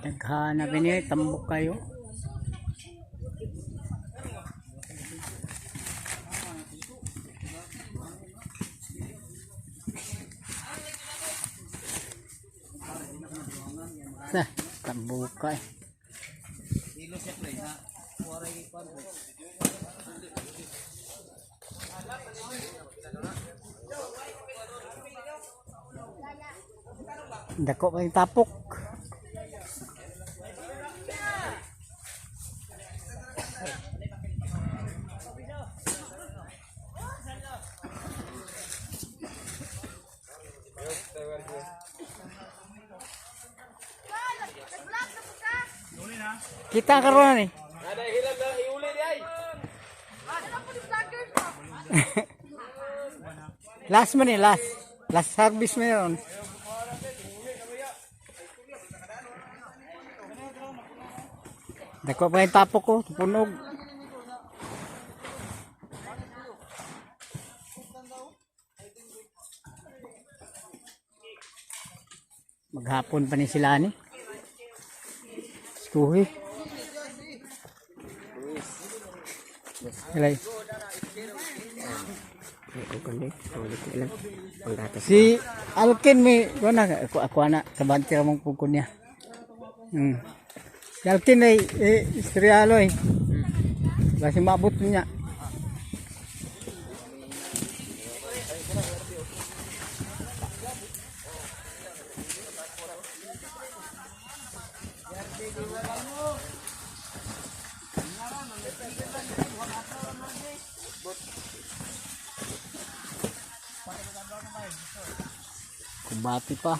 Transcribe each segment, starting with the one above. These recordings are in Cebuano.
Daghana bini tambok kayo. Sa tambok eh. Dako pa yung tapok. Kita karon ni. Last man eh, last. Last service man ron. Dako pa yung tapok ko, punog. Maghapon pa ni sila ni. Skuhi. Helay. Si Alkin may kuan na ako ako ana kabante ra mong pugkon niya. Si Alkin ay eh, istoryalo eh. Basi maabot niya. Kubati pa.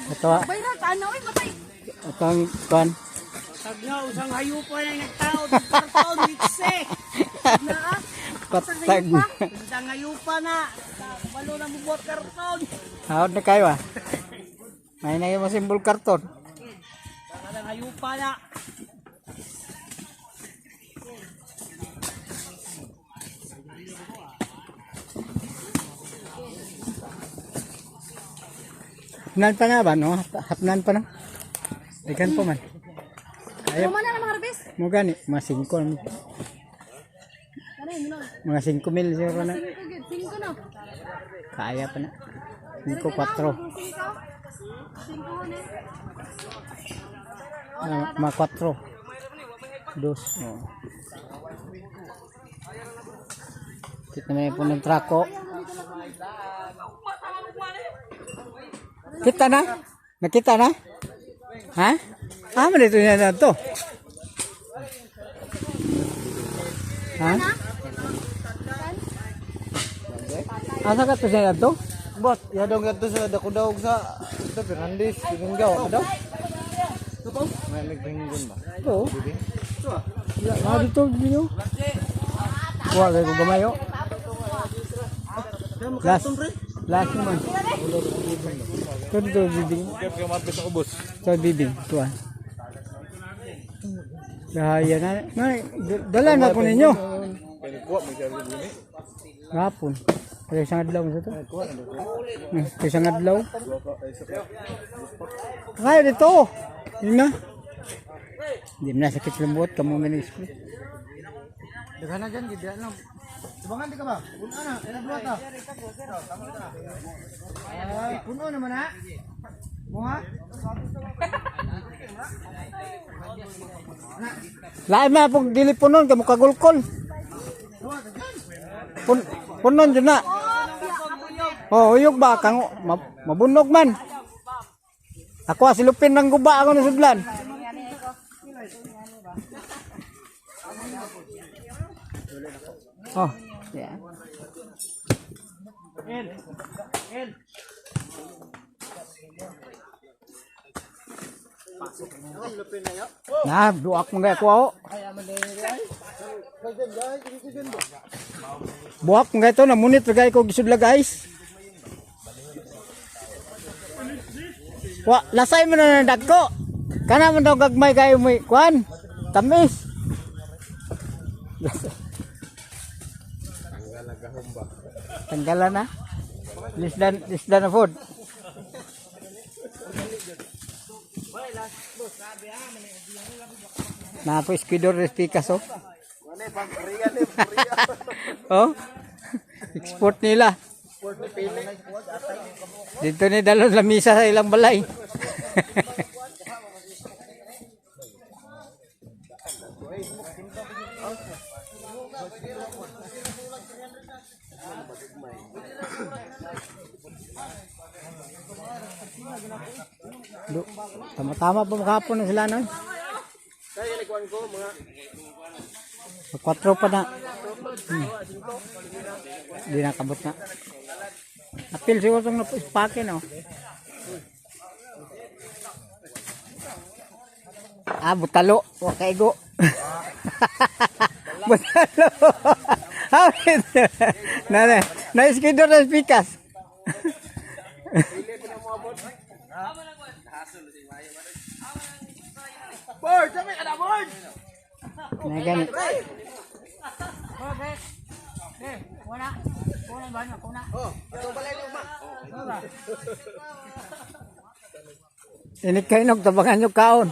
Ito, Bayra, tanaw ay matay. ito ang kuan. Tagna, usang hayupa na yung nagtao. Karton, mikse. Naa. Patag. Usang hayupa na. Balo na bubuat karton. Hawad na kayo ah. May na yung simbol karton. Usang hayupa na. Hapnan pa na ba no? Hapnan pa na. Ikan pa man. Kaya Ano man na mga harvest? mo gani, mga 5 Ano yun, no? mga 5 mil siguro na. Singko, gid. Singko, no? Kaya pa na. 5 4. Singko? Singko, ne? Ah, mga 4. Dos. Oh. Kita na po ng trako. Kita na? Nakita na? Ha? Ah, man ito niya na to. Ha? Asa ka to siya na to? Bot, yadong gadto sa Dakudawg sa ito Fernandez, Bibinggaw, daw. May nagbinggon ba? Ito. Ya, mga dito video. Kuha kayo kung gamayo. Last. Last naman. Ito dito bibing. Ito bibing. Ito ah. Dahaya na. Na, dala na po ninyo. Hapon. Kaya isang adlaw mo sa ito. Kaya isang adlaw. Kaya dito. Yun na. Hindi mo na sakit lambot. Kamu may nag-split. Daghan na dyan, gid na. Tubangan di ka ba? Puno na, ilang buhat na. Ay, puno naman ha. Muha? Lain na pong dili punon kamo kagulkol. Pun punon jud na. Oh, uyog ba kang mabunog man. Ako ah, silupin ng guba ako nasudlan. Oh, yeah. Na, duak mo gaya ko ako. Buhak mo gaya ito, namunit gaya ko gisudla guys. Wa, lasay mo na ng dagko. Kana man daw gagmay kayo mo kuan. Tamis. Tanggalan na. Lisdan na food. Napo eskwidor res Picasso. Oh. Export nila. Dito ni dalon lamisa sa ilang balay. Do, tama-tama pa makapon na sila nun. Kwatro pa na. Di nakabot na. Apil siguro itong napake no. Ah, butalo. Wa kaigo. Butalo. Hawit. Na na. Na iskidor na pikas. Board, sabi ka na board. Na gani. Ini kayo nagtabangan nyo kaon.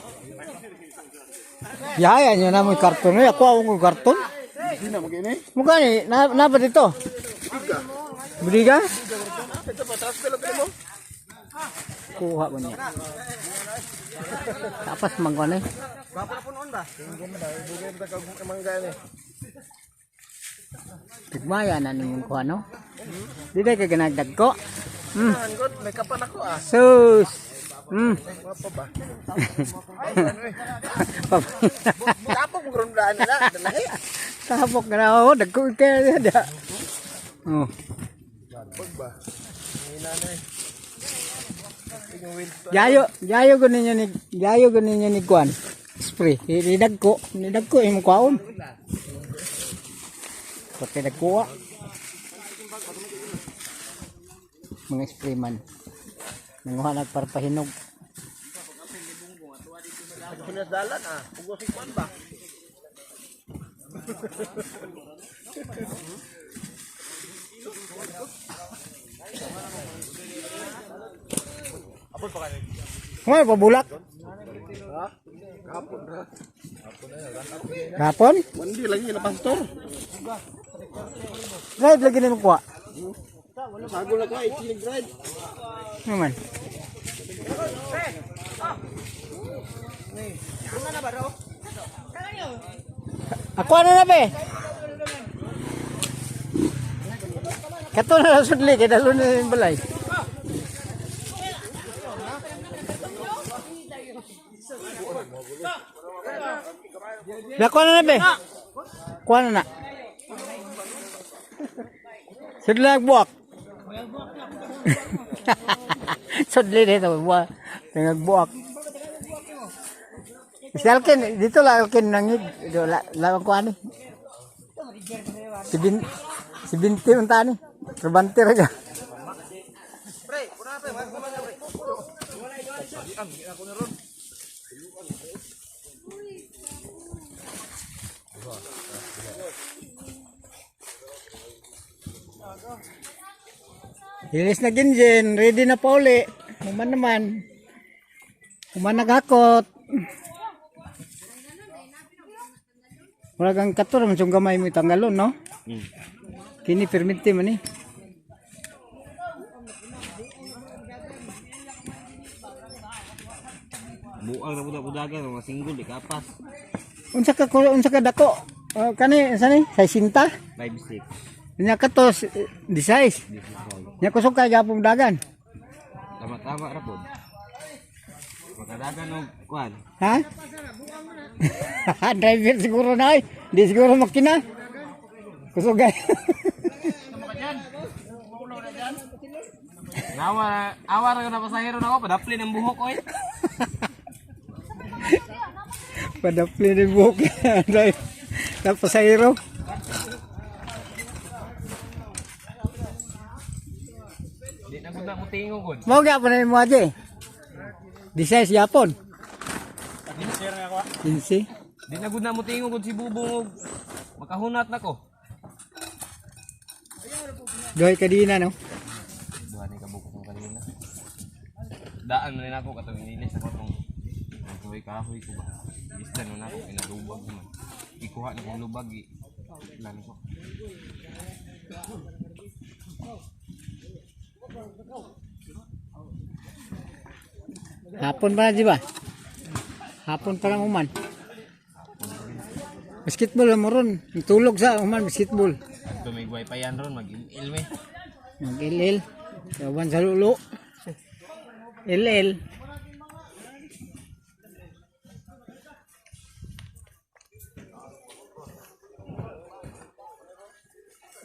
Yaya nyo na mo yung karton. Ako akong karton. Hindi na magini. Mukha ni, na, na ba dito? Budiga? Ito pa taas pelo mo. Kuha ba niya? Tapos manggon eh. Bapa na punon ba? Tingin mo daw, ibugay mo kag mangga ni. Tigmaya na nimong kuha no? Di na ka ganagdag ko. God, may kapan ako ah. Sus! Mapa ba? Tapok mo karon daan nila, dalahi. Tapok na ako, dagko kaya da. Oh. Pag ba? Hina na eh. Yung wheel Yayo, yayo ko ninyo ni yayo ko ninyo ni Kwan. Spray. Nidagko, nidagko imong kwaon. Pati nagkuha. Mga spray man. Nanguha nagparpahinog. Pinadalan ah. Ugos kuan ba? Kumano pa bulak? Kapon? Wandi lagi na pastor. Drive lagi nimo kuha. Sagol na ka ikinig drive. Ano man? Ako ano na be? Kato na lang sudli, kaya dalo na yung balay. Be, kuha na na be. Kuha na na. Sudli na buwak. Sudli dito, buwak. Nagbuwak. Si Alkin, dito lang Alkin nangig. Dito la, la ko ani. Si Bin, si Binti unta ani. Trabante ra ka. Hilis na ginjin, ready na pa uli. Human naman. Human naghakot. Wala kang katur, man siyang gamay mo itanggalon, no? Kini perminti man eh. Buang na budak budagan mga single di kapas. Unsa ka dako? Oh, kani unsa ni? 60? 5 6. Nya kato 16. Nya kusog kay gapong dagan. Tama-tama ra pod. Makadagan og kuan. Ha? Driver siguro na ay. Di siguro makina. Kusog kay. Awa awa ra na pasahero nako padapli ng buhok oy. Padapli ni buhok. Driver. Tapos sa hero. Di na gud na ko tingog gud. Mao gyapon na imo aje. Disay si Japon. 15. Di na gud na mo tingog gud si Bubong og makahunat na ko. Doy kadina no. Duha ni kabuk kong kanina. Daan man ako katong inilis ako tong kahoy kahoy ko ba. Isda na ako pinalubag man. Ikuha na kong lubag i. Lan ko. Hapon pa na di ba? Hapon pa lang human. Basketball mo ron. Tulog sa human basketball. At tumigway pa yan ron mag-il me. Mag-LL. Yawan sa lulo. LL.